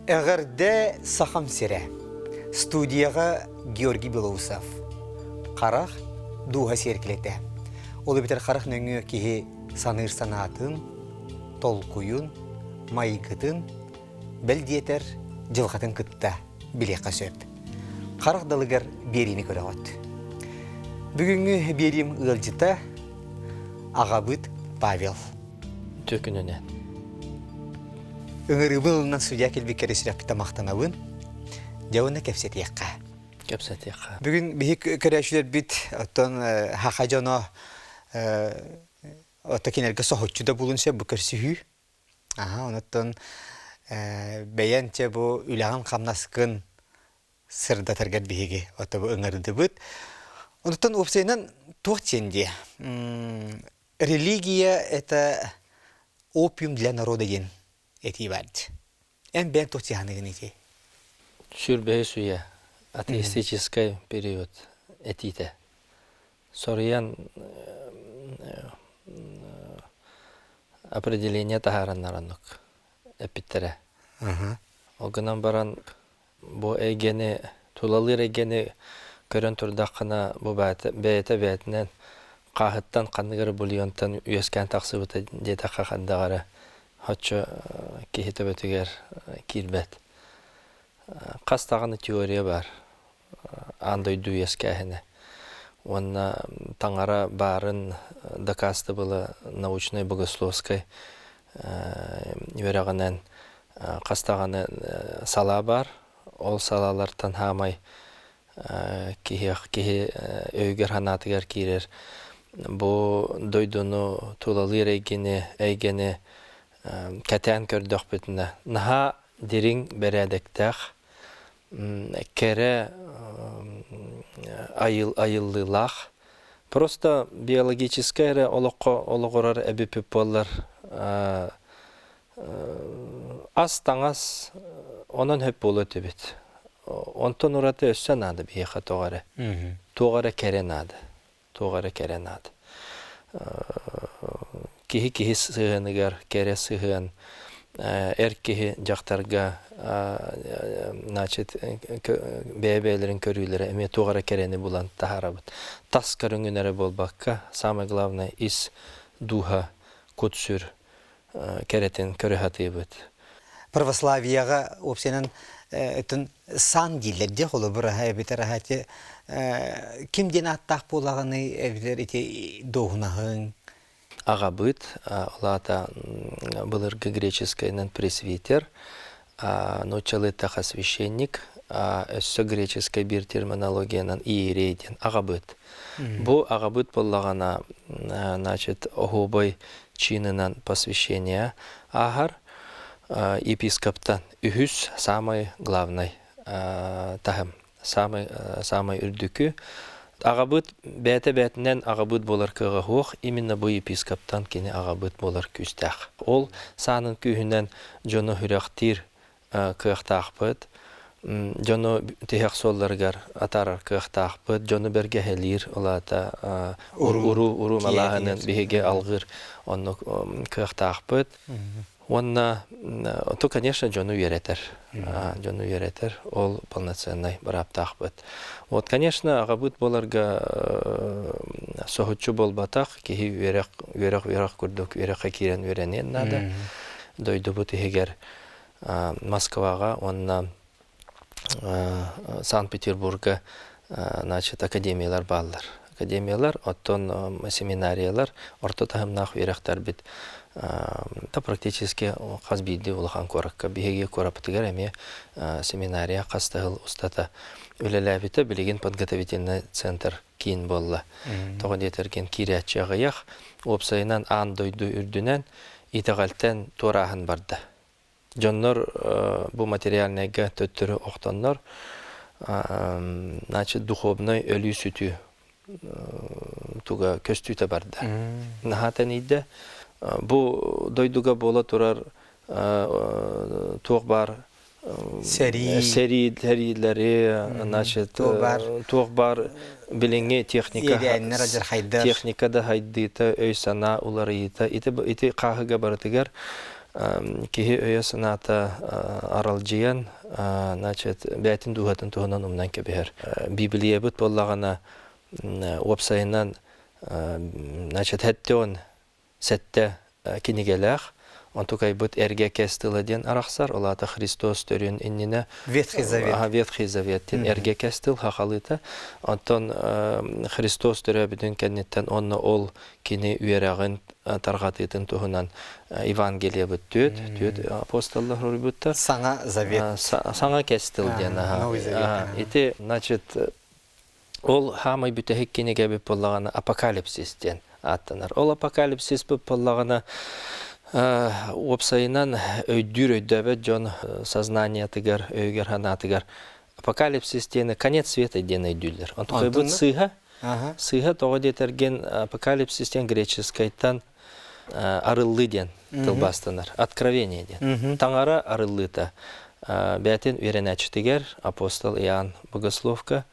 Эҕэрдэ Сахам сирэ. Студияҕа Георгий Белоусов. Харах дууһа сиэркилэтэ. Ол эбэтэр харах нөҥүө киһи саныыр санаатын, толкуйун, майгытын, бэл диэтэр дьылҕатын кытта билиэххэ сөп. Харах далыгар биэриини көрөҕүт. Бүгүҥҥү биэриим ыалдьыта аҕабыт Павел. Төкүнүнэн. Ыҥырыыбын ылынан судья кэлбиккэр сүрэхпиттэн махтанабын. Дьэ уонна кэпсэтиэххэ. Кэпсэтиэххэ. Бүгүн биһи көрөөччүлэрбит оттон хаха дьоно отто кинилэргэ соһуччу да булун сөп бу көрсүһүү. Аха, онуттан бэйэн чэ бу үлэҕин-хамнаскын сырдатаргар биһиги ото бу ыҥырдыбыт. Онуттан уопсайынан туох диэн диэ? Религия это опиум для народа диэн этии баар дии. Эн бэйэҥ туох дии ити? Сүүрбэһис үйэ атеистическай период этиитэ. Соруйан определение таһаараннар оннук эппиттэрэ. Ол гынан баран бу эйгэни, тулалыыр эйгэни көрөн турдаххына, бу бэйэтэ бэйэтинэн хааһыттан ханнык эрэ бульонтан үөскээн тахсыбыта диэтэххэ хайдах эрэ оччо киһи төбөтүгэр киирбэт. Хас даҕаны теория баар аан дойду үөскээһинэ уонна таҥара баарын дакаастабыла научнай богословскай үөрэҕинэн хас даҕаны салаа баар. Ол салаалартан хаамай киһи киһи өйүгэр-санаатыгар киирэр бу дойдуну тулалыыр эйгэни эйгэни кэтээн көрдөхпүтүнэ наһаа дириҥ бэрээдэктээх кэрэ айыл айыллыылаах просто биологическай эрэ олоххо олоҕурар эбиппит буоллар ас-таҥас онон сөп буолуо этибит. Онтон ураты өссө наада биһиэхэ тоҕо эрэ. Туох эрэ кэрэ наада. Туох эрэ кэрэ наада. Киһи киһи сыһыаныгар кэрэ сыһыан, эр киһи дьахтарга значит бэйэ-бэйэлэрин көрүүлэрэ эмиэ туох эрэ кэрэни булан таһаарабыт. Тас көрүҥүн эрэ буолбакка, самое главное ис дууһа, кут-сүр кэрэтин көрө сатыыбыт. Православияҕа уопсайынан өтөн сан дииллэр дии холобур аһа эбэтэр аһа ити ким диэн ааттаах буолаҕыный эбэтэр ити дуоһунаһыҥ Аҕабыт, ол аата былыргы греческайынан пресвитер, нууччалыы эттэххэ священник, өссө греческай биир терминологиянан иерей диэн аҕабыт. Бу аҕабыт буоллаҕына, значит, оһуобай чиинынан посвящение ааһар епископтан үһүс самый главный таһым самый самый үрдүкү аҕабыт бэйэтэ бэйэтинэн аҕабыт буолар кыаҕа суох именно бу епископтан кини аҕабыт буолар күүстээх ол саанын күүһүнэн дьону сүрэхтиир кыахтаахпыт, дьону тиһэх суолларыгар атаарар кыахтаахпыт, дьону бэргэһэлиир, ол аата уруу уруу малааһынын биһиги алгыыр оннук кыахтаахпыт. Уонна то, конечно, дьону үөрэтэр. Дьону үөрэтэр, ол полноценный бырааптаахпыт. Вот, конечно, аҕабыт буоларга соһуччу буолбатах, киһи үөрэх, үөрэх, үөрэх курдук үөрэххэ киирэн үөрэниэн наада. Дойдубут иһигэр Москваҕа уонна Санкт-Петербурга значит, академиялар бааллар. Академиялар, оттон семинариялар, орто таһымнаах үөрэхтэрбит та практически хас биирдии улахан куоракка биһиги куораппытыгар эмиэ семинария хас да сыл устата үлэлээбитэ билигин подготовительный центр киин буолла. Тоҕо диэтэргин киирээччи аҕыйах, уопсайынан аан дойду үрдүнэн итэҕэлтэн туорааһын барда. Дьоннор бу материальнайга төттөрү охтоннор, значит, духовнай өлүү-сүтүү туга көстүүтэ барда. Наһаа тэнийдэ. Бу дойдуга буола турар туох баар Сэрии. Сэрии сэриилэри, значит, туох баар билиҥҥи техника иэдээннэр адьырхайдар техника да хайдыыта, өй-санаа уларыйыыта ити ити хааһыга барытыгар. Киһи өйө-санаата аралдьыйан, значит, бэйэтин дууһатын туһунан умнан кэбиһэр. Библиябыт буоллаҕына, уопсайынан, значит, 77 кинигэлээх, онтукайбыт эргэ кэс тыла диэн арахсар, ол аата Христос төрүн иннинэ Ветхий Завет. Ветхий Завет диэн эргэ кэс тыл хахалыыта. Оттон Христос төрөөбүтүн кэнниттэн онно ол кини үөрэҕин тарҕатыытын туһунан Евангелиебыт түөт апостоллар суруйбуттар. Саҥа Завет. Саҥа кэс тыл диэн. Новый Завет. Ити, значит, ол хаамай бүтэһик кинигэбит буоллаҕына Апокалипсис диэн ааттанар. Ол апокалипсис буоллаҕына уопсайынан өйдүүр өйдөөбөт дьон сознаниятыгар, өйүгэр санаатыгар апокалипсис диэни конец света диэн өйдүүллэр. Онтукайбыт сыыһа. Сыыһа тоҕо диэтэргин апокалипсис диэн греческайтан арыллыы диэн тылбаастанар. Откровение диэн. Таҥара арыллыыта. Бэйэтин үөрэнээччитигэр апостол Иоанн Богословка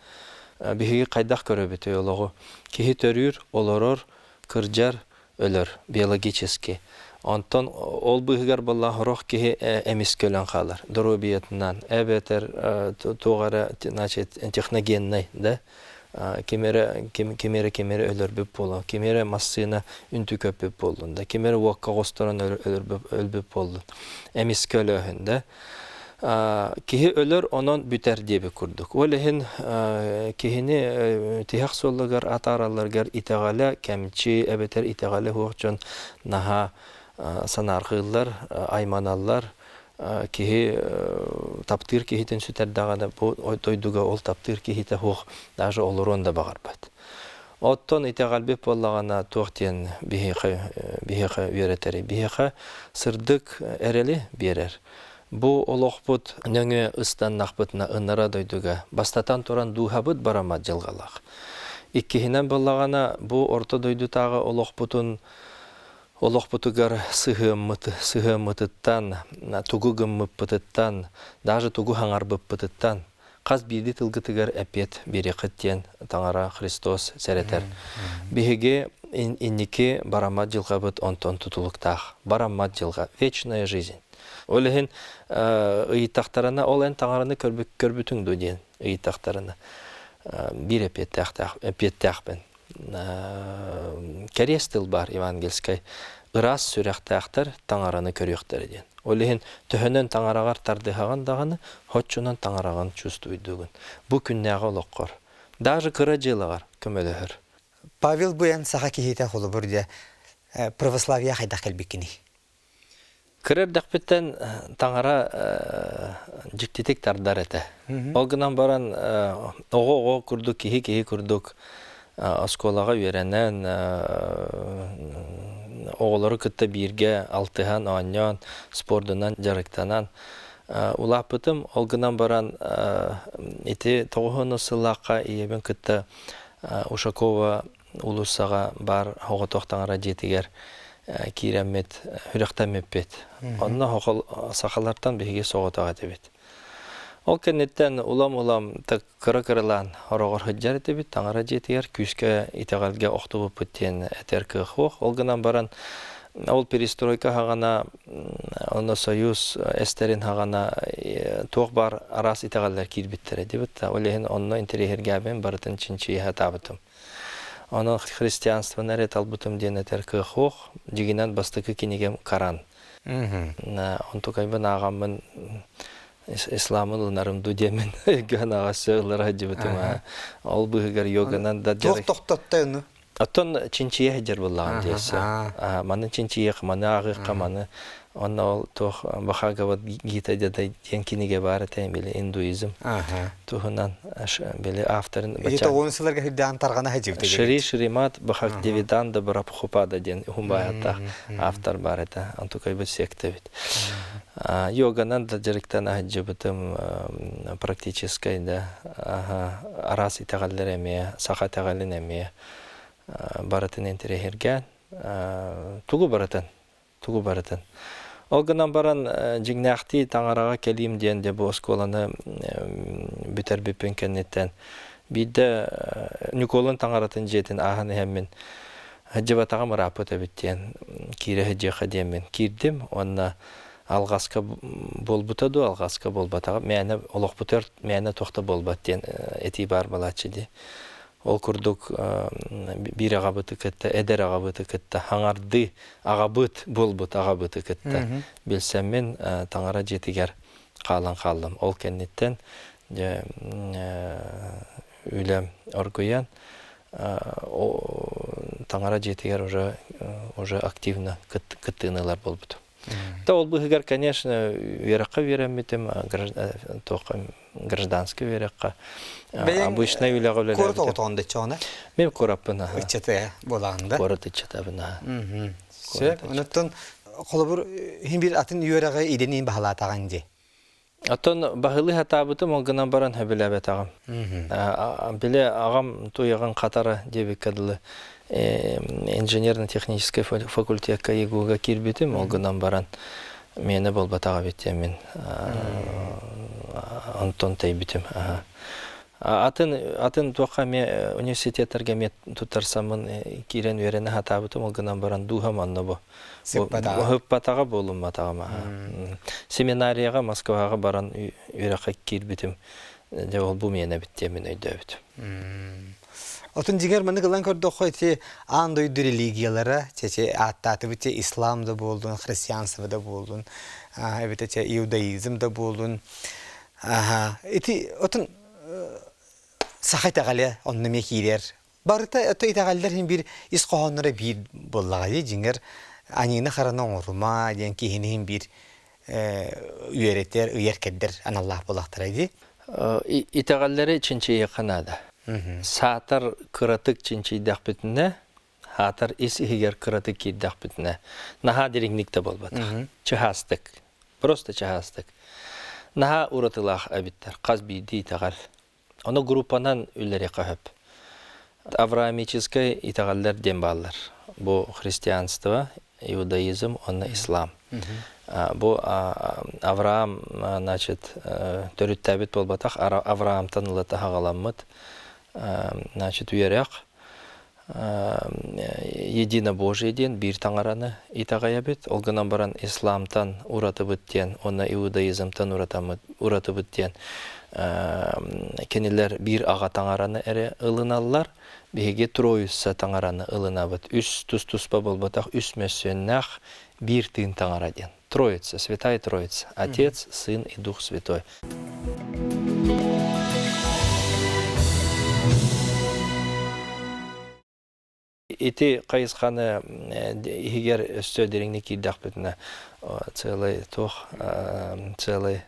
биһиги хайдах көрөбүтүй олоҕу? Киһи төрүүр, олорор, кырдьар, өлөр биологически. Онтон ол быыһыгар буолла сорох киһи эмискэ өлөн хаалар. Доруобуйатынан, эбэтэр туох эрэ значит, техногеннай да ким эрэ ким, ким эрэ ким эрэ өлөрбүт буолуо, ким эрэ массыына үнтү көппүт буоллун да, ким эрэ уокка оҕусторон өлбүт буоллун. Эмискэ өлөөһүн да. Киһи өлөр, онон бүтэр диэбит курдук. Ол иһин киһини тиһэх суолларыгар атааралларыгар итэҕэлэ кэмчи эбэтэр итэҕэлэ суох дьон наһаа санаарҕыыллар, айманаллар. Киһи таптыыр киһитин сүтэрдэҕинэ бу дойдуга ол таптыыр киһитэ суох даже олоруон да баҕарбат. Оттон итэҕэлбит буоллаҕына туох диэн биһиэхэ биһиэхэ үөрэтэрий? Биһиэхэ сырдык эрэли биэрэр. Бу олохпут нөҥүө ыстаннахпытына ынара дойдуга бастатан туран дууһабыт бараммат дьылҕалаах. Иккиһинэн буоллаҕына бу орто дойдутааҕы олохпутун олохпутугар сыһыаммыт сыһыаммытыттан, тугу гыммыппытыттан, даже тугу хаҥарбыппытыттан хас биирдии тылгытыгар эппиэт биэриэххит диэн Таҥара Христос сэрэтэр. Биһиги инники бараммат дьылҕабыт онтон тутулуктаах. Бараммат дьылҕа. Вечная жизнь. Ол иһин ыйыттахтарына ол эн Таҥараны көрбүтүҥ дуо диэн ыйыттахтарына биир эппиэттээхпин. Кэриэс тыл баар евангельскай ыраас сүрэхтээхтэр таҥараны көрүөхтэрэ диэн. Ол иһин төһөнөн таҥараҕар тардыһаҕын даҕаны, хоччунан таҥараҕын чувствуйдугун. Бу күннээҕи олоххор, даже кыра дьыалаҕар көмөлөһөр. Павел бу эн саха киһитэ холобур дьэ православие хайдах кэлбиккиний? Кыра эрдэхпиттэн таҥара дьиктитик тардар этэ. Ол гынан баран оҕо-оҕо курдук, киһи-киһи курдук оскуолаҕа үөрэнэн, оҕолору кытта бииргэ алтыһан, оонньоон, спордунан дьарыктанан улааппытым. Ол гынан баран ити 90 сыллаахха ийэбин кытта Ушакова уулуссаҕа баар оҕотох таҥара дьиэтигэр киирэммит, сүрэхтэммиппит. Онно сахалартан биһиги соҕотох этибит. Ол кэнниттэн улам-улам кыра-кыралаан ороҕор сылдьар этибит, таҥара дьиэтигэр күүскэ итэҕэлгэ охтубуппут диэн этэр кыах суох. Ол гынан баран ол перестройка хаҕана, онно Союз эстэрин хаҕана туох баар араас итэҕэллэр киирбиттэрэ диэбит. Ол иһин онно интэриэһиргээбин барытын чинчийэ сатаабытым. Онон христианствоны эрэ талбытым диэн этэр кыах суох. Дьиҥинэн бастакы кинигэм Коран. Онтукайбын ааҕаммын исламы ылынарым дуу диэммин өйгөөн аҕасы ыллара сылдьыбытым. Ол быыһыгар йоганан да Туох тохтотто ону? Оттон чинчийэ сылдьар буоллаҕым диэсэ. Маны чинчийиэх, маны ааҕыахха, маны Онно ол туох Бхагавад Гита диэн кинигэ баар этэ, били индуизм туһунан били авторын Ити тоҕуон сылларга сирдээн тарҕана сылдьыбыта Шри Шримат Бхактивиданда Прабхупада диэн уһун автор баар этэ. Онтукайбыт секта эбит. Йоганан да дьарыктана сылдьыбытым практическай да араас итэҕэллэр эмиэ, саха итэҕэлин эмиэ барытын интэриэһиргээн тугу барытын тугу барытын. Ол гынан баран дьиҥнээхтии таҥараҕа кэлиим диэн дьэ бу оскуоланы бүтэрбиппин кэнниттэн биирдэ Ньукуолун таҥаратын дьиэтин ааһан иһэммин Сылдьыбатаҕым ырааппыт эбит диэн киирэ сылдьыахха диэммин киирдим уонна алҕаска буолбута дуу, алҕаска буолбатаҕа мээнэ олохпутугар мээнэ туох да буолбат диэн этии баар буолааччы дии. Ол курдук биир аҕабыты кытта, эдэр аҕабыты кытта хаҥардыы аҕабыт буолбут аҕабыты кытта билсэммин таҥара дьиэтигэр хаалан хааллым. Ол кэнниттэн дьэ үлэм оргуйан таҥара дьиэтигэр уже уже активно кыттыыны ылар буолбутум. Да ол быһыгар, конечно, үөрэххэ үөрэммитим, гражданскай үөрэххэ обычный үлэҕэ үлэлээбитим. Куорат оҕотоҕун да чоҕуна? Мен куораппын аха. Ыччата буолаҕын да? Куорат ыччатабын аха. Сөп. Онуттан холобур иһин бир атын үөрэҕи идэнин баһылаатаҕын дии. Оттон баһылыы сатаабытым, ол гынан баран сөбүлээбэтэҕим. Били аҕам туйаҕын хатара диэбиккэ дылы инженерно-техническэй факультекка ЕГУ-га киирбитим, ол гынан баран миэнэ буолбатах эбит диэммин онтон тэйбитим. Атын атын туохха эмиэ университеттарга эмиэ туттарсаммын киирэн үөрэнэ сатаабытым, ол гынан баран дууһам онно бу Ыһыппатаҕа буолумматаҕым. Семинарияҕа Москваҕа баран үөрэххэ киирбитим. Дьэ ол бу миэнэ эбит диэммин өйдөөбүтүм. Отун дьиҥэр маннык ылан көрдөххө ити аан дойду религиялара чече ааттаатыбыт че ислам да буоллун, христианство да буоллун, эбэтэ че иудаизм да буоллун. Ити отун саха итэҕэлэ онно эмиэ киирэр. Барыта өтө итэҕэллэр иһин биир ис хоһоонноро биир буоллаҕа дии дьиҥэр аньыыны-хараны оҥорума диэн киһини иһин биир үөрэтэр, ыйар-кэрдэр аналлаах буоллахтара дии. Итэҕэллэри чинчийиэххэ наада. Саатар кыратык чинчийдэхпитинэ, саатар ис иһигэр кыратык киирдэхпитинэ, наһаа дириҥник да буолбатах. Чыһаастык. Просто чыһаастык. Наһаа уратылаах эбиттэр хас биирдии итэҕэл. Ону группанан үллэриэххэ сөп. Авраамическай итэҕэллэр диэн бааллар. Бу христианство, иудаизм уонна ислам. Бу Авраам, значит, төрүттээбит буолбатах, Авраамтан ыла таһаҕаламмыт, значит, үөрэх единобожие диэн биир таҥараны итэҕэйэбит. Ол гынан баран исламтан уратыбыт диэн уонна иудаизмтан уратыбыт диэн кинилэр биир аҕа таҥараны эрэ ылыналлар. Биһиги Троица таҥараны ылынабыт. Үс тус-туспа буолбатах үс мөссүөннээх биир тыын таҥара диэн. Троица, Святая Троица, Отец, Сын и Дух Святой. Ити хайысханы иһигэр өссө дириҥник киирдэхпитинэ целый туох целый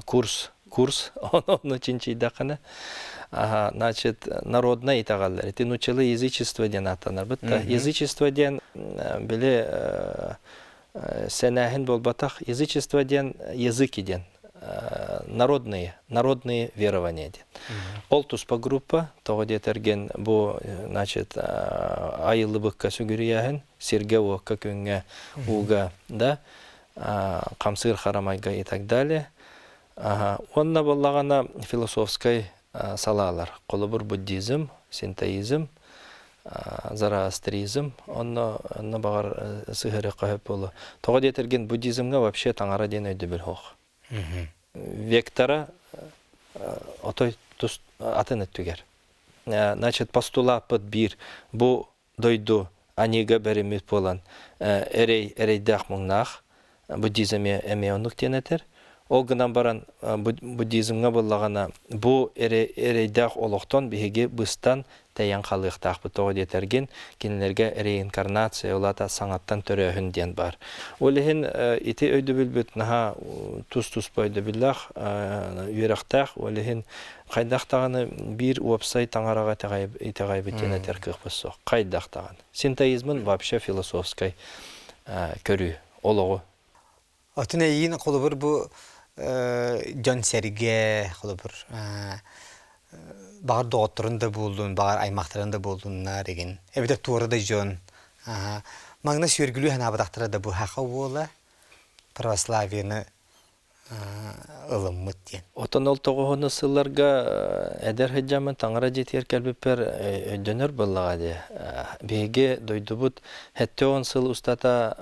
курс курс ону чинчийдэххинэ значит народнай итэҕэллэр ити нууччалыы язычество диэн ааттанарбыт да язычество диэн били сэнээһин буолбатах язычество диэн языки диэн народные народные верования диэн ол туспа группа тоҕо диэтэргин бу значит айыллыбыкка сүгүрүйээһин сиргэ-уокка күҥҥэ ууга да хамсыыр харамайга и так далее уонна буоллаҕына философскай салаалар холобур буддизм синтоизм зороастризм онно онно баҕар сыһыарыахха сөп буолуо тоҕо диэтэргин буддизмҥа вообще таҥара диэн өйдөбүл суох вектора отой тус атын өттүгэр значит постулааппыт биир бу дойду аньыыга бэриммит буолан эрэй эрэйдээх муҥнаах буддизм эмиэ оннук диэн этэр ол гынан баран буддизмҥа буоллаҕына бу эрэйдээх олохтон биһиги быстан тэйэн халыахтаахпыт тоҕо диэтэргин кинилэргэ реинкарнация ол аата саҥаттан төрөөһүн диэн баар ол иһин ити өйдөбүлбүт наһаа тус-туспа өйдөбүллээх үөрэхтээх ол иһин Хайдах даҕаны биир уопсай таҥараҕа итэҕэйбит диэн этэр кыахпыт суох. Хайдах даҕаны. Синтоизмын вообще философскай көрүү, олоҕу. Отун эйиин холобур бу дьон-сэргэ холобур баҕар доҕотторун да буоллун, баҕар аймахтарын да буоллуннар игин. Эбэтэр туора да дьон маҥна сүөргүлүү санаабатахтара да бу саха уола православиены. ылыммыт диэн. Отон ол тоҕуһуну сылларга эдэр сылдьаммын таҥара дьиэтигэр кэлбиппэр өйдөнөр буоллаҕа дии. Биһиги дойдубут 70 сыл устата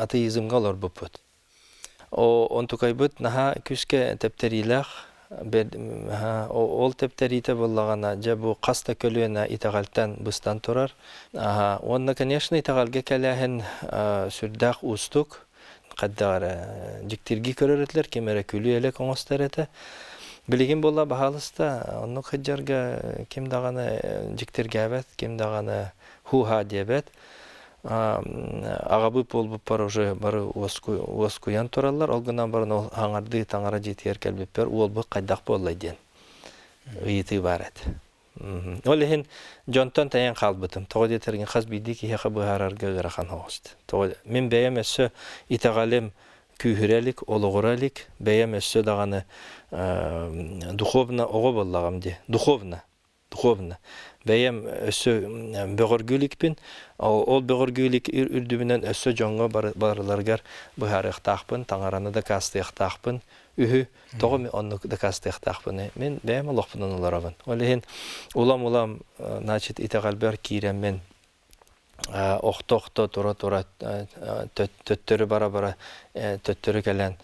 атеизмҥа олорбуппут. Онтукайбыт наһаа күүскэ тэптэриилээх ол тэптэриитэ буоллаҕына дьэ бу хас да көлүөнэ итэҕэлтэн быстан турар. Уонна, конечно, итэҕэлгэ кэлээһин сүрдээх уустук. Хайдах эрэ дьиктиргии көрөр этилэр, ким эрэ күлүү-элэк оҥостор этэ. Билигин буолла баһаалыста, оннук сылдьарга ким даҕаны дьиктиргээбэт, ким даҕаны һуу-һаа диэбэт. Аҕабыт буолбуппар уже бары уоскуйан тураллар. Ол гынан баран ол хаҥардыы таҥара дьиэтигэр кэлбиппэр уолбут хайдах буоллай диэн ыйытыы баар этэ. Ол иһин дьонтон тэйэн хаалбытым. Тоҕо диэтэргин хас биирдии киһиэхэ быһаарарга ыарахан оҕус. Тоҕо мин бэйэм өссө итэҕэлим күүһүрэ илик, олоҕура илик, бэйэм өссө даҕаны духовно оҕо буоллаҕым дии. Духовно. Духовно. Бэйэм өссө бөҕөргүү иликпин. Ол бөҕөргүү илик үрдүбүнэн өссө дьоҥҥо барыларыгар быһаарыахтаахпын, таҥараны дакаастыахтаахпын үһү. Тоҕо мин оннук дакаастыахтаахпыный? Мин бэйэм олохпунан олоробун. Ол иһин улам-улам, значит, итэҕэлбэр киирэммин охто-охто тура-тура төттөрү бара-бара төттөрү кэлэн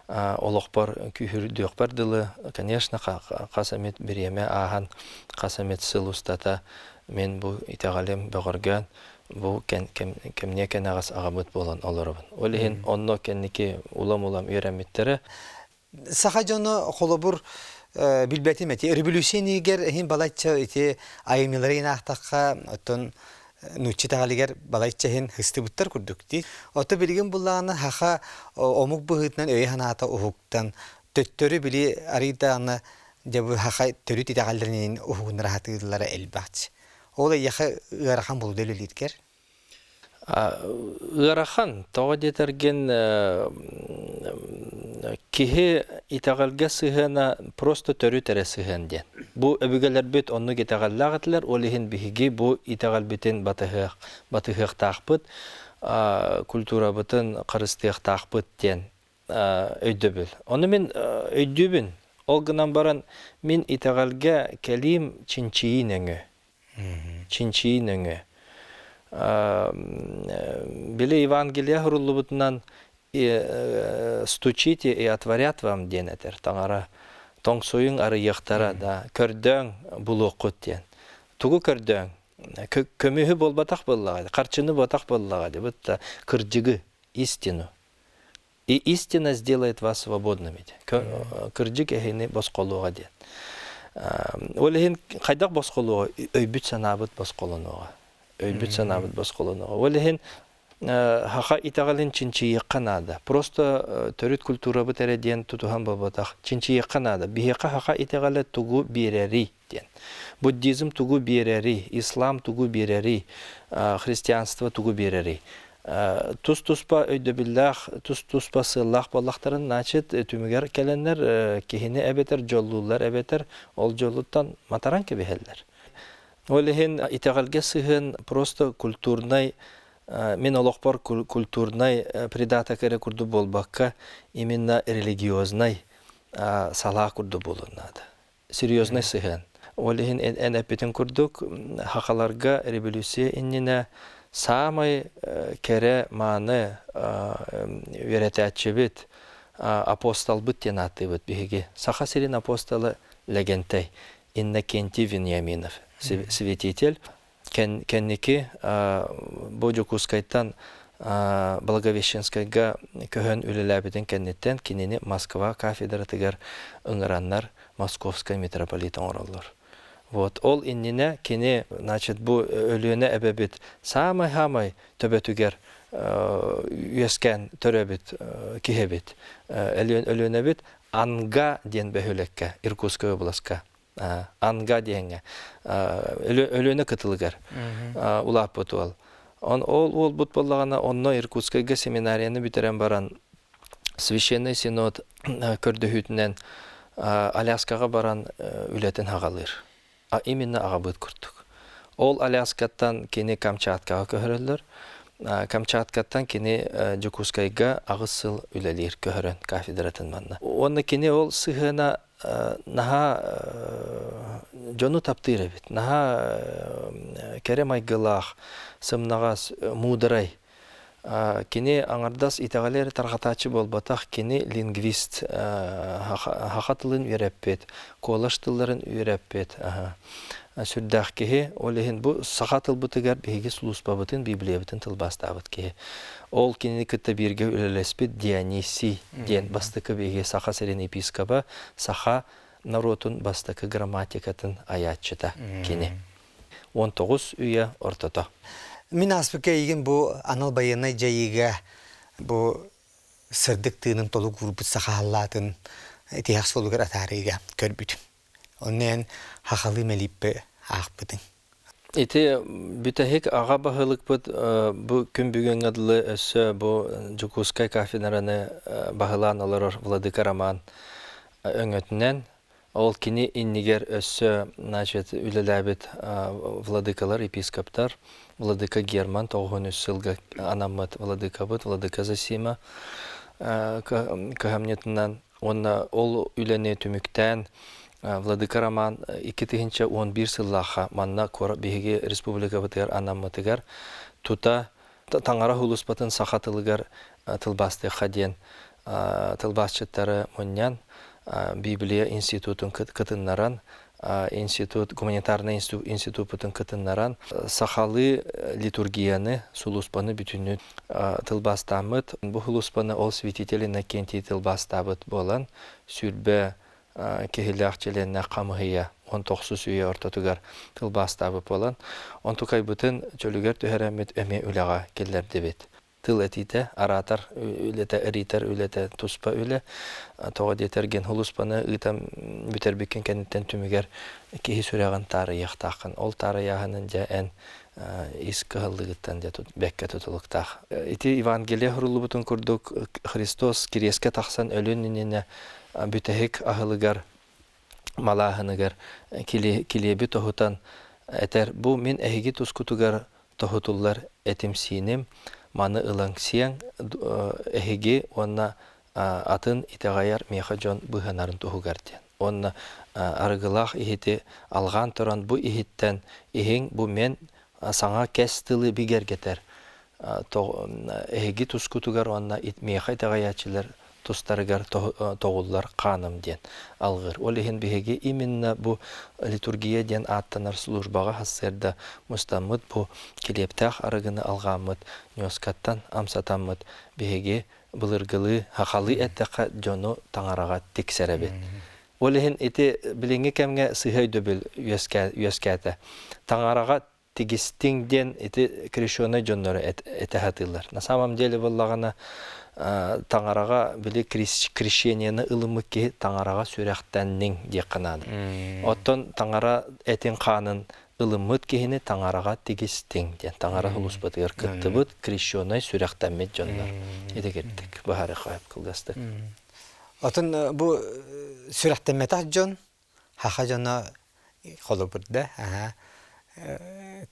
олохпор күүһүрдүөхпэр дылы, конечно, хас эмит бириэмэ ааһан, хас эмит сыл устата мин бу итэҕэлим бөҕөргөөн, бу кэмниэ кэнэҕэс аҕабыт буолан олоробун. Ол иһин онно кэнники улам-улам үөрэммиттэрэ. Саха дьоно холобур билбэтим эти революция иннигэр иһин балачча ити айымньылары аахтахха оттон нуучча итэҕэлигэр балачча иһин ыстыбыттар курдук дии. Ото билигин буллаҕына саха омук быһыытынан өйө-санаата уһуктан төттөрү били арыйдаҕына дьэ бу саха төрүт итэҕэллэрин уһугуннара сатыыллара элбэх. Ол эйиэхэ ыарахан буолуо үлэлииргэр? Ыарахан, тоҕо диэтэргин киһи итэҕэлгэ сыһыана просто төрүт эрэ сыһыан диэн. Бу өбүгэлэрбит оннук итэҕэллээх этилэр, ол иһин биһиги бу итэҕэлбитин батыһыах, батыһыахтаахпыт, культурабытын харыстыахтаахпыт диэн өйдөбүл. Ону мин өйдүүбүн. Ол гынан баран мин итэҕэлгэ кэлиим чинчийии нөҥүө. Чинчийии нөҥүө. Били Евангелие суруллубутунан стучите и отворят вам диэн этэр таҥара. Тоҥсуйуҥ арыйыахтара да, көрдөөҥ булуоххут диэн. Тугу көрдөөҥ? Көмүһү буолбатах буоллаҕа, харчыны буотах буоллаҕа дии, кырдьыгы, истину. И истина сделает вас свободными. Кырдьык эһини босхолуоҕа диэн. Ол иһин хайдах босхолуоҕа? Өйбүт-санаабыт босхолонуоҕа. Өйбүт-санаабыт босхолонуоҕа. Ол иһин хаха итэҕэлин чинчийиэххэ наада. Просто төрүт культурабыт эрэ диэн тутуһан буолбатах. Чинчийиэххэ наада. Биһиэхэ хаха итэҕэлэ тугу биэрэрий диэн. Буддизм тугу биэрэрий, ислам тугу биэрэрий, христианство тугу биэрэрий. Тус-туспа өйдөбүллээх, тус-туспа сыаллаах буоллахтарын, значит, түмүгэр кэлэннэр киһини эбэтэр дьоллууллар, эбэтэр ол дьолуттан матаран кэбиһэллэр. Ол иһин итэҕэлгэ сыһыан просто культурнай мин олохпор культурнай придаток эрэ курдук буолбакка, именно религиознай салаа курдук буолуон наада. Серьезный сыһыан. Ол иһин эн эппитин курдук, хахаларга революция иннинэ саамай кэрэ мааны үөрэтээччибит, апостолбыт диэн ааттыыбыт биһиги. Саха сирин апостола Лэгэнтэй, Иннокентий Вениаминов, святитель. Кэнники бу Дьокуускайтан Благовещенскайга көһөн үлэлээбитин кэнниттэн кинини Москва кафедратыгар ыҥыраннар Московскай митрополит оҥороллор. Вот ол иннинэ кини, значит, бу Өлүөнэ эбэбит саамай-саамай төбөтүгэр үөскээн төрөөбүт киһи эбит. Өлүөнэбит Анга диэн бөһүөлэккэ, Иркутскай областка Анга диэҥҥэ Өлүөнэ кытылыгар улааппыт уол. Он ол уолбут буоллаҕына онно Иркутскайга семинарияны бүтэрэн баран Священный Синод көрдөһүүтүнэн Аляскаҕа баран үлэтин хаҕалыыр. А именно аҕабыт курдук. Ол Аляскаттан кини Камчаткаҕа көһөрөллөр. Камчаткаттан кини Дьокуускайга 8 сыл үлэлиир көһөрөн кафедратын манна. Уонна кини ол сыһыана наһаа дьону таптыыр эбит. Наһаа кэрэ майгылаах, сымнаҕас, муударай. Кини аҥардас итэҕэли эрэ тарҕатааччы буолбатах, кини лингвист, саха тылын үөрэппит, колледж тылларын үөрэппит. Сүрдээх киһи. Ол иһин бу саха тылбытыгар биһиги сулууспабытын, Библиябытын тылбаастаабыт киһи. Ол кинини кытта бииргэ үлэлэспит Дионисий диэн бастакы биһиги Саха сирин епискоба, саха норуотун бастакы грамматикатын айааччыта кини. 19 үйэ ортото. Мин ааспыкка эйигин бу анал байыаннай дьайыыга бу сырдык тыынын толук уурбут сахааллаатын тиһэх суолугар атаарыыга көрбүтүм. Онно эн хахалыы мэлииппэ аахпытыҥ. Ити бүтэһик аҕа баһылыкпыт бу күн бүгүҥҥэ дылы өссө бу Дьокуускай кафедраны баһылаан олорор Владыка Роман өҥөтүнэн ол кини иннигэр өссө значит үлэлээбит владыкалар, епископтар, Владыка Герман 93 сылга анаммыт владыкабыт, Владыка Зосима кыһамньытынан уонна ол үлэни түмүктээн Владыка Роман 2011 сыллаахха манна биһиги республикабытыгар анаммытыгар тута таҥара сулууспатын саха тылыгар тылбаастыахха диэн тылбаасчыттары мунньан Библия институтун кытыннаран институт гуманитарнай институппутун кытыннаран сахалыы литургияны сулууспаны бүтүннүү тылбаастааммыт. Бу сулууспаны ол святитель Иннокентий тылбаастаабыт буолан 20 киһилээх чилиэннээх хамыһыйа 19 үйэ ортотугар тылбаастаабыт буолан онтукайбытын чөлүгэр түһэрэммит эмиэ үлэҕэ киллэрдибит. Тыл этиитэ, араатар үлэтэ, эритэр үлэтэ туспа үлэ. Тоҕо диэтэргин сулууспаны ыытан бүтэрбиккин кэнниттэн түмүгэр киһи сүрэҕин таарыйыахтааххын. Ол таарыйааһынын дьэ эн ис кыһаллыгыттан дьэ бэккэ тутулуктаах. Ити Евангелие суруллубутун курдук Христос кириэскэ тахсан өлүөн иннинэ бүтэһик аһылыгар малааһыныгар килиэби тоһутан этэр бу мин эһиги тускутугар тоһутуллар этим-сииним маны ылан сиэҥ эһиги уонна атын итэҕэйэр миэхэ дьон быыһанарын туһугар диэн уонна арыгылаах иһити алҕаан туран бу иһиттэн иһиҥ бу мен саҥа кэс тылы бигэргэтэр эһиги тускутугар уонна миэхэ итэҕэйээччилэр тустарыгар тоҕуллар хааным диэн алҕыыр. Ол иһин биһиги именно бу литургия диэн ааттанар службаҕа сарсыарда мустаммыт бу килиэптээх арыгыны алҕааммыт, ньуоскаттан амсатаммыт биһиги былыргылыы, хахалыы эттэххэ дьону таҥараҕа тиксэрэбит. Ол иһин ити билиҥҥи кэмҥэ сыһа өйдөбүл үөскээтэ. Таҥараҕа тигистиҥ диэн ити крещеный дьоннору этэ сатыыллар. На самом деле буоллаҕына таҥараҕа били крещениены ылыммыт киһи таҥараҕа сүрэхтэнниҥ диэххэ наада. Оттон таҥара этин хаанын ылыммыт киһини таҥараҕа тигистиҥ диэн таҥара сулууспатыгар кыттыбыт крещеный сүрэхтэммит дьоннор. Ити кирдик быһаарыахха кылгастык. Отон бу сүрэхтэммэтэх дьон Хаха дьоно холобурда,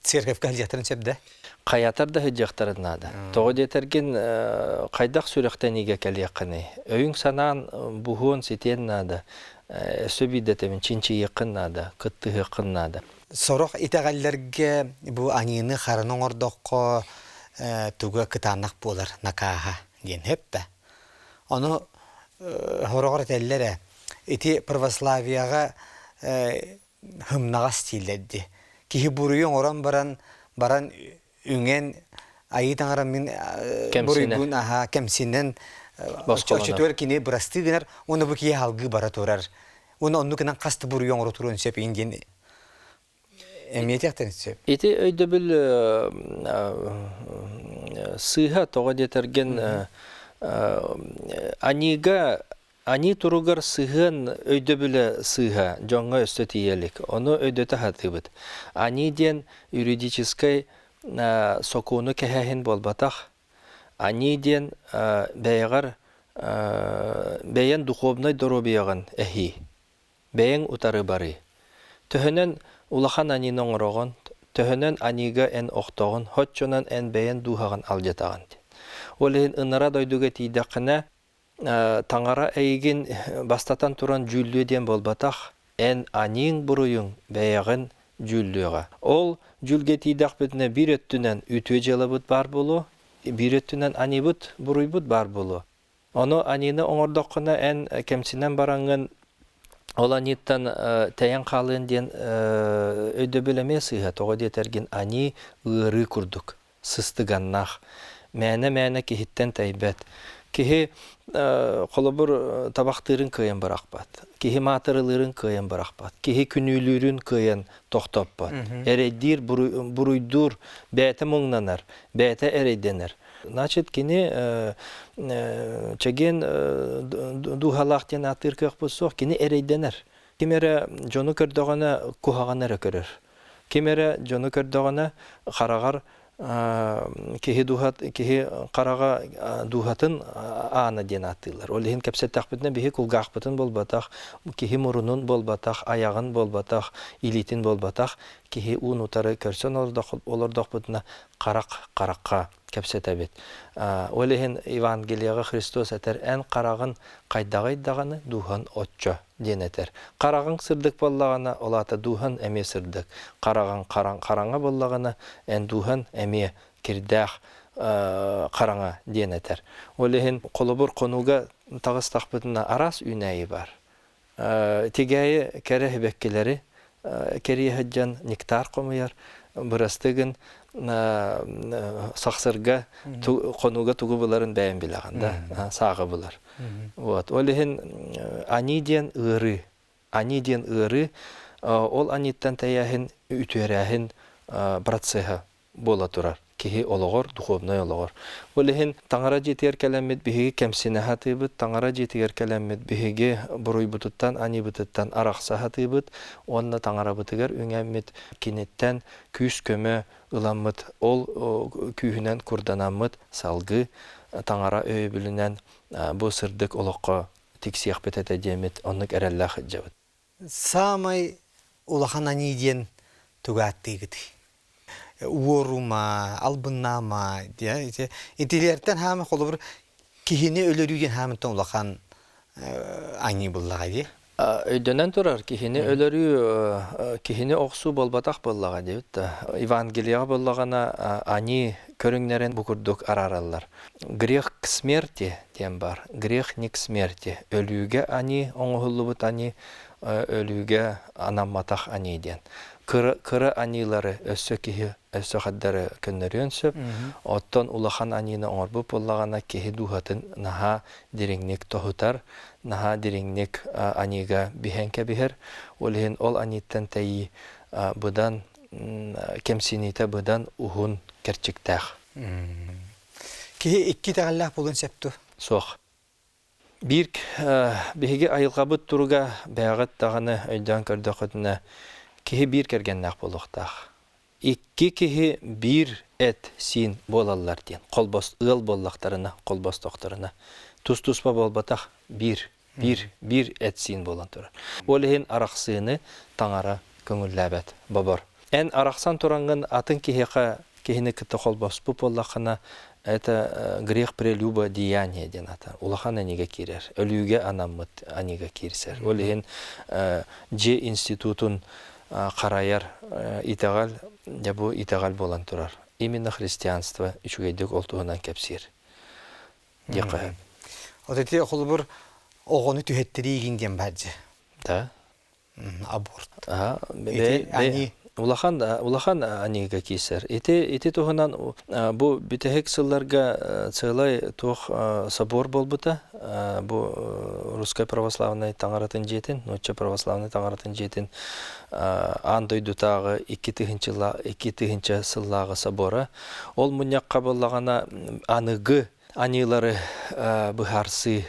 церковька сылдьыахтарын сөп да? Хайатар да сылдьыахтарын наада. Тоҕо диэтэргин, хайдах сүрэхтэниигэ кэлиэххиний? Өйүҥ-санаан буһуон ситиэн наада. Өссө биирдэ чинчийиэххин наада, кыттыһыаххын наада. Сорох итэҕэллэргэ бу аньыыны хараны оҥордоххо туга кытаанах буолар накааһа диэн сөп да. Ону хороҕор этэллэр ээ, ити православияҕа һымнаҕас дииллэр дии. Киһи буруйу оҥорон баран, баран үҥэн айыы таҥара мин буруйбун аһа кэмсинэн оччотугар кини бырастыы гынар уонна бу киһи алгыы бара турар. Уонна оннук гынан хас да буруйу оҥоро туруон сөп иин диэн эмиэ этиэхтэрин сөп. Ити өйдөбүл сыыһа тоҕо диэтэргин аньыыга аньыы туругар сыһыан өйдөбүлэ сыыһа дьоҥҥо өссө тиийэ илик. Ону өйдөтө сатыыбыт. Аньыы диэн юридическай сокуону кэһээһин буолбатах. Аньыы диэн бэйэҕэр бэйэн духовнай доруобуйаҕын эһии. Бэйэҥ утары барыы. Төһөнөн улахан аньыыны оҥороҕун, Төһөнөн аньыыга эн охтоҕун, һоччонон эн бэйэн дууһаҕын алдьатаҕын диэн. Ол иһин ынара дойдуга тиийдэххинэ, таҥара эйигин бастатан туран дьүүллүө диэн буолбатах, эн аньыыҥ буруйуҥ бэйэҕин дьүүллүөҕэ. Ол дьүүлгэ тиийдэхпитинэ биир өттүнэн үтүө дьыалабыт баар буолуо, биир өттүнэн аньыыбыт буруйбут баар буолуо. Ону аньыыны оҥордоххуна эн кэмсинэн бараҥҥын ол аньыыттан тэйэн хаалыан диэн өйдөбүл эмиэ сыыһа. Тоҕо диэтэргин аньыы ыарыы курдук сыстыганнаах. Мээнэ-мээнэ киһиттэн тэйбэт. Киһи холобур табахтыырын кыайан бырахпат. Киһи маатырылыырын кыайан бырахпат. Киһи күнүүлүүрүн кыайан тохтоппот. Эрэйдиир, буруйдуур, бэйэтэ муҥнанар, бэйэтэ эрэйдэнэр. Значит, кини чэгиэн дууһалаах диэн ааттыыр кыахпыт суох, кини эрэйдэнэр. Ким эрэ дьону көрдөҕүнэ куһаҕан эрэ көрөр. Ким эрэ дьону көрдөҕүнэ хараҕар киһи дууһат киһи хараҕа дууһатын аана диэн ааттыыллар. Ол иһин кэпсэттэхпитинэ биһи кулгаахпытын буолбатах, киһи мурунун буолбатах, айаҕын буолбатах, илиитин буолбатах, киһи уун утары көрсөн олордохпутуна харах харахха кэпсэтэбит. Ол иһин Евангелияҕа Христос этэр эн хараҕын хайдаҕый даҕаны дууһан оччо диэн этэр. Хараҕыҥ сырдык буоллаҕына, ол аата дууһан эмиэ сырдык. Хараҕыҥ хараҥа буоллаҕына, эн дууһан эмиэ кирдээх хараҥа диэн этэр. Ол иһин холобур хонууга таҕыстахпытына араас үүнээйи баар. Тигээйи кэрэ сибэккилэри кэрийэ сылдьан нектар хомуйар, бырастыгын сахсырга хонууга тугу буларын бэйэм билэҕин да, сааҕы булар. Вот. Ол иһин аньыы диэн ыарыы. Аньыы диэн ыарыы, ол аньыыттан тэйээһин, үтүөрээһин процеһа буола турар киһи олоҕор, духовнай олоҕор. Ол иһин Таҥара дьиэтигэр кэлэммит биһиги кэмсинэ сатыыбыт, Таҥара дьиэтигэр кэлэммит биһиги буруйбутуттан, аньыыбытыттан арахса сатыыбыт уонна Таҥарабытыгар үҥэммит киниттэн күүс-көмө ыламмыт, ол күүһүнэн курданаммыт салгыы Таҥара өйөбүлүнэн бу сырдык олоххо тиксиэхпит этэ диэммит оннук эрэллээх сылдьабыт. Саамай улахан аньыы диэн тугу ааттыыгытый? Уорума, албыннаама диэ ити итилэртэн хаама холобур киһини өлөрүү диэн хаамыттан улахан аньыы буллаҕа дии. Өйдөнөн турар киһини өлөрүү киһини охсуу буолбатах буоллаҕа диэбит да. Евангелияҕа буоллаҕына аньыы көрүҥнэрин бу курдук араараллар. Грех к смерти диэн баар. Грех не к смерти. Өлүүгэ аньыы оҥоһуллубут аньыы, өлүүгэ анамматах аньыы диэн. Кыра, кыра аньыылары өссө киһи өссө хардары көннөрүөн сөп. Оттон улахан аньыыны оҥорбут буоллаҕына киһи дууһатын наһаа дириҥник тоһутар, наһаа дириҥник аньыыга биһэн кэбиһэр. Ол иһин ол аньыыттан тэйии быдан кэмсиниитэ быдан уһун кэрчиктээх. Киһи икки итэҕэллээх буолуон сөп дуо? Суох. Биир биһиги айылҕабыт туруга бэйэҕит даҕаны өйдөөн көрдөххүтүнэ, киһи биир кэргэннээх буолуохтаах. Икки киһи биир эт-сиин буолаллар диэн холбос ыал буоллахтарына, холбостохторуна тус-туспа буолбатах биир биир биир эт-сиин буолан турар. Ол иһин арахсыыны таҥара көҥүллээбэт, бобор. Эн арахсан тураҥҥын атын киһиэхэ киһини кытта холбоспут буоллаххына, это грех прелюбодеяния диэн ата. Улахан анига киирэр. Өлүүгэ анаммыт анига киирсэр. Ол иһин дьиэ институтун харайар итэҕэл, дьэ бу итэҕэл буолан турар. Именно христианство үчүгэйдик ол туһунан кэпсиир. Диэххэ сөп. Вот ити холобур оҕону түһэттэриигин диэн баар дьэ. Да. Аборт. Аха, Ити аньыы. Улахан улахан аньыыга киирсэр. Ити ити туһунан бу бүтэһик сылларга целай туох собор буолбута. Бу Русскай православнай таҥаратын дьиэтин, нуучча православнай таҥаратын дьиэтин аан дойдутааҕы 2000 сыллааҕы собора. Ол мунньахха буоллаҕына аныгы аньыылары быһаарсыы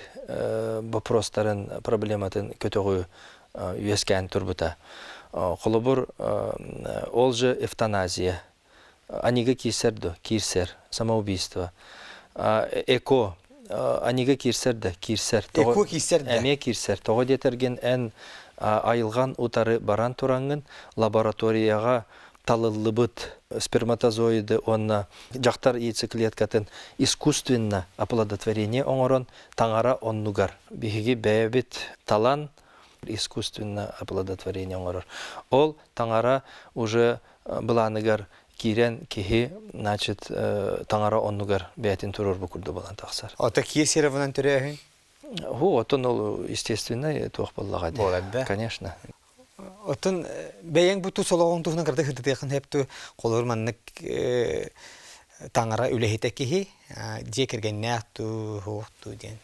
боппуруостарын проблематын көтөҕүү үөскээн турбута. Холобур, ол же эвтаназия. Анига киирсэр да киирсэр, самоубийство. Эко анига киирсэр да киирсэр. Эко киирсэр да. Эмиэ киирсэр. Тоҕо диэтэргин эн айылҕан утары баран тураҥҥын лабораторияҕа. Талыллыбыт сперматозоиды уонна дьахтар яйцеклеткатын искусственно оплодотворение оҥорон таҥара оннугар биһиги бэйэбит талан искусственно оплодотворение оҥорор. Ол таҥара уже былааныгар киирэн киһи значит таҥара оннугар бэйэтин туруорбу курдук буолан тахсар. Ото кесаревынан төрөөһүн? Ху, отон ол естественный туох буоллаҕа дии. Буолар да? Конечно. Оттон бэйэҥ бу тус олоҕуҥ туһунан кырдык сырдатыаххын сөп дуу? Холобур, маннык таҥара үлэһитэ киһи дьиэ кэргэннээх дуу, суох дуу диэн.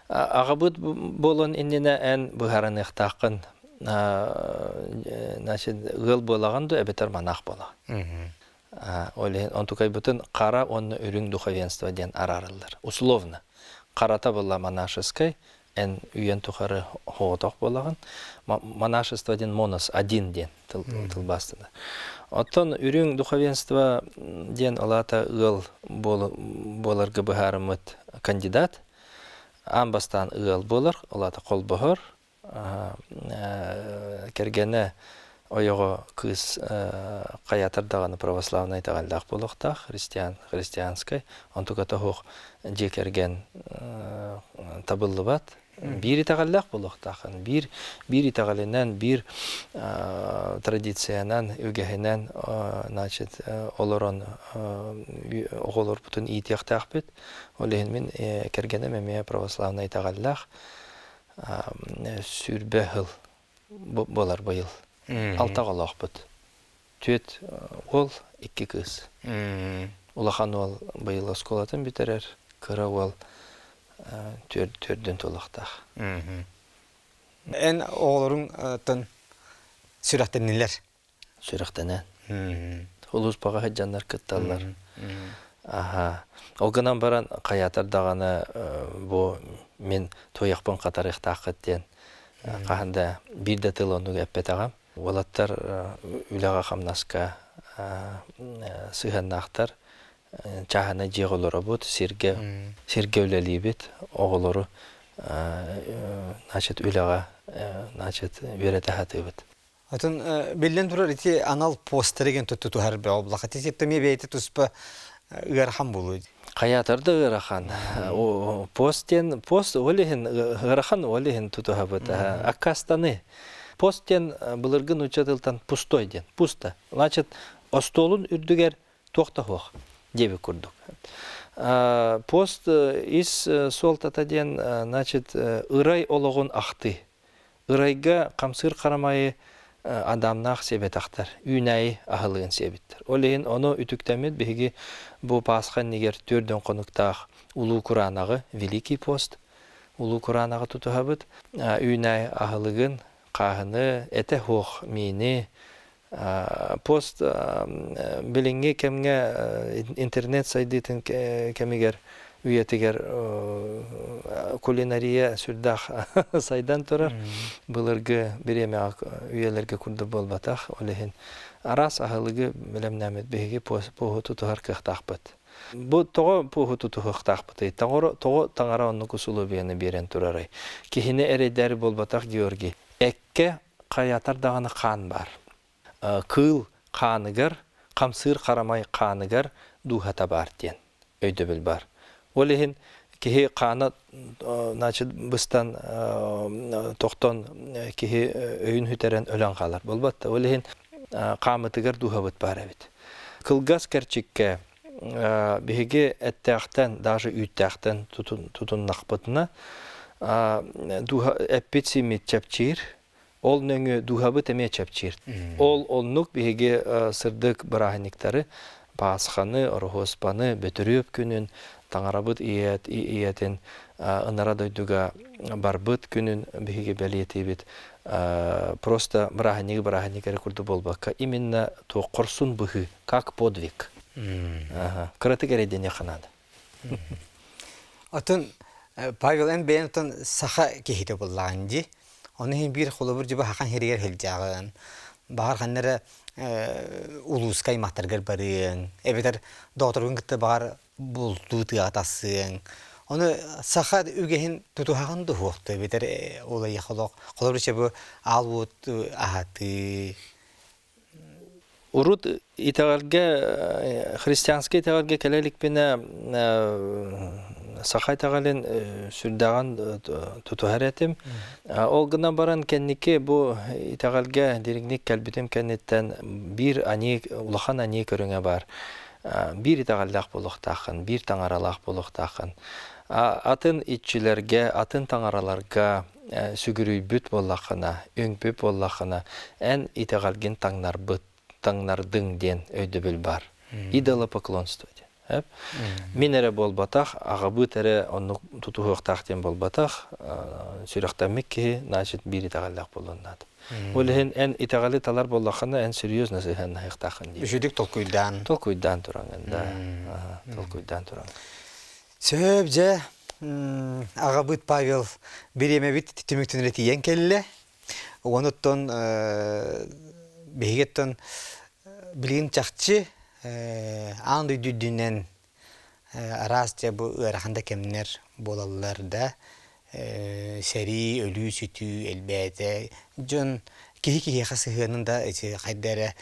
Аҕабыт буолан иннинэ эн быһаарыныахтааххын. Значит, ыал буолаҕын дуу эбэтэр манаах буолаҕын. Ол иһин онтукайбытын хара уонна үрүҥ духовенство диэн араараллар. Условно. Харата была монашескай, эн үйэн тухары соҕотох буолаҕын. Монашество диэн монос, один диэн тылбаастанар. Оттон үрүҥ духовенство диэн ол аата ыал буоларга быһаарыммыт кандидат. Аан бастаан ыал буолар, ол аата холбоһор, кэргэнэ ойоҕо кыыс хайаатар даҕаны православнай итэҕэллээх буолуохтаах, христиан, христианскай. Онтуката суох дьиэ кэргэн табыллыбат. Биир итэҕэллээх буолуохтааххын. Биир, биир итэҕэлинэн, биир традициянан, үгэһинэн значит, олорон оҕолорбутун иитиэхтээхпит. Ол иһин мин кэргэним эмиэ православнай итэҕэллээх. 20 сыл буолар быйыл. Алта оҕолоохпут. Түөрт уол, икки кыыс. Улахан уол быйыл оскуолатын бүтэрэр, кыра уол төрдүн тулахтаах. Эн оҕолоруҥ сүрэхтэннилэр? Сүрэхтэнэн. Улууспаҕа сылдьаннар кытталлар. Аха. Ол гынан баран хайаатар даҕаны бу мин туйахпын хатарыахтааххыт диэн хаһан да биир да тыл оннук эппэтэҕим. Уолаттар үлэҕэ-хамнаска сыһыаннаахтар. Чааһынай дьиэҕэ олоробут, сиргэ сиргэ үлэлиибит, оҕолору значит үлэҕэ значит үөрэтэ сатыыбыт. Атын биллэн турар ити анал постер деген тутуһар бөҕө Ити эмиэ бэйэтэ туспа ыарахан буолуо. Хайаатар да ыарахан. Пост диэн пост ол иһин ыарахан ол иһин тутуһабыт. Аккаастаны. Пост диэн былыргы нуучча тылтан пустой диэн. Пусто. Значит, остуолун үрдүгэр туох да суох диэбит курдук. Пост ис суолтата диэн, значит, ырай олоҕун ахтыы. Ырайга хамсыыр харамайы адамнаах сиэбэтэхтэр, үүнээйи аһылыгын сиэбиттэр. Ол иһин ону үтүктэммит биһиги бу Пасха иннигэр түөрдөн хонуктаах Улуу Кураанаҕы, Великий пост, Улуу Кураанаҕы тутуһабыт. Үүнээйи аһылыгын, хааһыны, этэ суох миини, пост билиҥҥи кэмҥэ интернет сайдыытын кэмигэр үйэтигэр кулинария сүрдээх сайдан турар. Былыргы бириэмэҕэ үйэлэргэ курдук буолбатах. Ол иһин араас аһылыгы бэлэмнээммит биһиги поһу тутуһар кыахтаахпыт. Бу тоҕо поһу тутуһуохтаахпытый? Тоҕо таҥара оннук усулуобуйаны биэрэн турарый? Киһини эрэйдээри буолбатах Георгий. Эккэ хайатар даҕаны хаан баар. Кыыл хааныгар, хамсыыр харамай хааныгар дууһата баар диэн өйдөбүл баар. Ол иһин киһи хаана значит быстан тохтон киһи өйүн сүтэрэн өлөн хаалар буолбат да. Ол иһин хаамытыгар дууһабыт баар эбит. Кылгас кэрчиккэ биһиги эттээхтэн, даже үүттээхтэн тутуннахпытына дууһа эппит-сииммит чэпчиир, ол нөҥүө дууһабыт эмиэ чэпчиир. Ол оннук биһиги сырдык бырааһынньыктары Паасханы, Ороһуоспаны, Бөтүрүөп күнүн, Таҥарабыт ийэтин ынара дойдуга барбыт күнүн биһиги бэлиэтиибит. Просто бырааһынньыгы бырааһынньык эрэ курдук буолбакка, именно туох хорсун быһыы, как подвиг. Кыратык эрэйдэниэххэ наада. Отон Павел эн бэйэн отон саха киһитэ буоллаҕын дии. Ону иһин биир холобур дьиба хахан сиригэр сылдьаҕын. Баҕар ханна эрэ улууска аймахтаргар барыаҥ, эбэтэр доҕотторгун кытта баҕар бултуу тыаҕа тахсыаҥ. Ону саха үгэһин тутуһаҕын дуһуохту эбэтэр ол холобур бу аал уот аһатыы. Урут итэҕэлгэ, христианскай итэҕэлгэ кэлэ иликпинэ саха итэҕэлин сүрдээҕин тутуһар этим. Ол гынан баран кэнники бу итэҕэлгэ дириҥник кэлбитим кэнниттэн биир аньыы, улахан аньыы көрүҥэ баар. Биир итэҕэллээх буолуохтааххын, биир таҥаралаах буолуохтааххын. Атын иччилэргэ, атын таҥараларга сүгүрүйбүт буоллаххына, үҥпүт буоллаххына, эн итэҕэлгин таҥнарбыт, таҥнардыҥ диэн өйдөбүл баар. Идолопоклонство диэн. Мин эрэ буолбатах, аҕабыт эрэ оннук тутуһуохтаах диэн буолбатах, сүрэхтэммит киһи, значит, биир итэҕэллээх буолуон наада. Ол иһин эн итэҕэли талар буоллаххына, эн серьезно сыһыаннаһыахтааххын диир. Үчүгдүк толкуйдаан. Толкуйдаан тураҥын, да. Толкуйдаан тураҥын. Сөп, дьэ, аҕабыт Павел бириэмэбит түмүктэнэрэ тиийэн кэллэ. Онуттан биһигиттэн билигин чахчы аан дойду үрдүнэн араас дьэ бу ыарахан да кэмнэр буолаллар да сэрии, өлүү-сүтүү элбээтэ. Дьон киһи киһиэхэ сыһыанын да ити хайда эрэ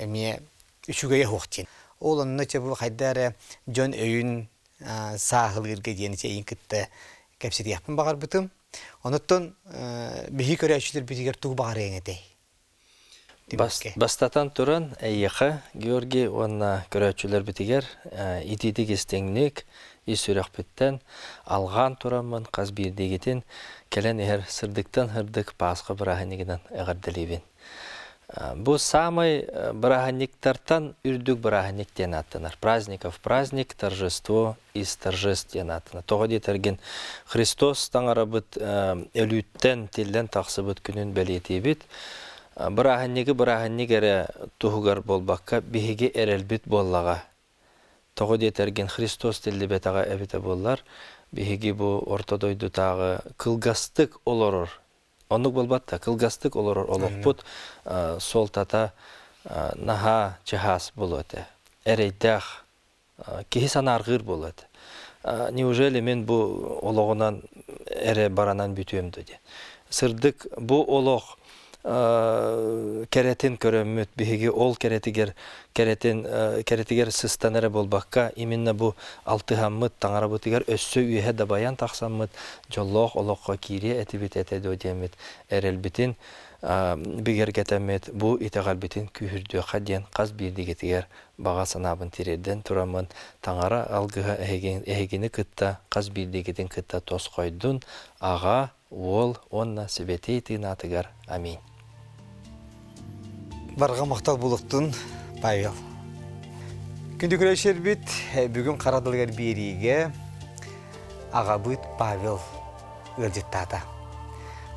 эмиэ үчүгэйэ суох диэн. Ол онно чэ бу хайда эрэ дьон өйүн сааһылыырга диэн эйин кытта кэпсэтиэхпин баҕарбытым. Онуттан биһи көрөөччүлэрбитигэр тугу баҕарыаҥ этэй? Бастатан туран, эйиэхэ, Георгий уонна көрөөччүлэрбитигэр итиитик истиҥник, ис сүрэхпиттэн алҕаан тураммын хас биирдиигитин кэлэн иһэр сырдыктан сырдык Пасха бырааһынньыгынан эҕэрдэлиибин. Бу саамай бырааһынньыктартан үрдүк бырааһынньык диэн ааттанар. Праздников праздник, торжество из торжеств диэн ааттанар. Тоҕо диэтэргин Христос таҥарабыт өлүүттэн тиллэн тахсыбыт күнүн бэлиэтиибит. Бырааһынньыгы бырааһынньык эрэ туһугар буолбакка, биһиги эрэлбит буоллаҕа. Тоҕо диэтэргин Христос тиллибэтэҕэ эбитэ буоллар, биһиги бу орто дойдутааҕы кылгастык олорор Оннук буолбат да, кылгастык олорор олохпут суолтата наһаа чаһаас буолуо этэ. Эрэйдээх, киһи санаарҕыыр буолуо этэ. Неужели мин бу олоҕунан эрэ баранан бүтүөм дуо диэн. Сырдык бу олох кэрэтин көрөммүт, биһиги ол кэрэтигэр кэрэтин кэрэтигэр сыстан эрэ буолбакка, именно бу алтыһаммыт таҥарабытыгар өссө үөһэ дабайан тахсаммыт дьоллоох олоххо киириэ этибит этэ дуо диэммит эрэлбитин бигэргэтэммит бу итэҕэлбитин күүһүрдүөххэ диэн хас биирдигитигэр баҕа санаабын тириэрдэн тураммын таҥара алгыһа эһигини кытта хас биирдигитин кытта тосхойдун аҕа Уол уонна Сибэтиэй Тыын аатыгар Аминь. Барҕа махтал булуктун, Павел. Күндү көрөөччүлэрбит, бүгүн хара дылыгар биэриигэ аҕабыт Павел ыалдьыттаата.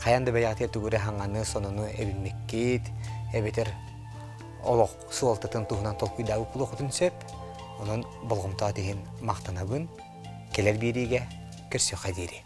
Хайан да бэйэҕитигэр тугу эрэ хаҥаны, сонуну эбиммиккит, эбэтэр олох суолтатын туһунан толкуйдаабыт буолуоххутун сөп. Онон болҕомтоҕут иһин махтанабын. Кэлэр биэриигэ көрсүөххэ диэри.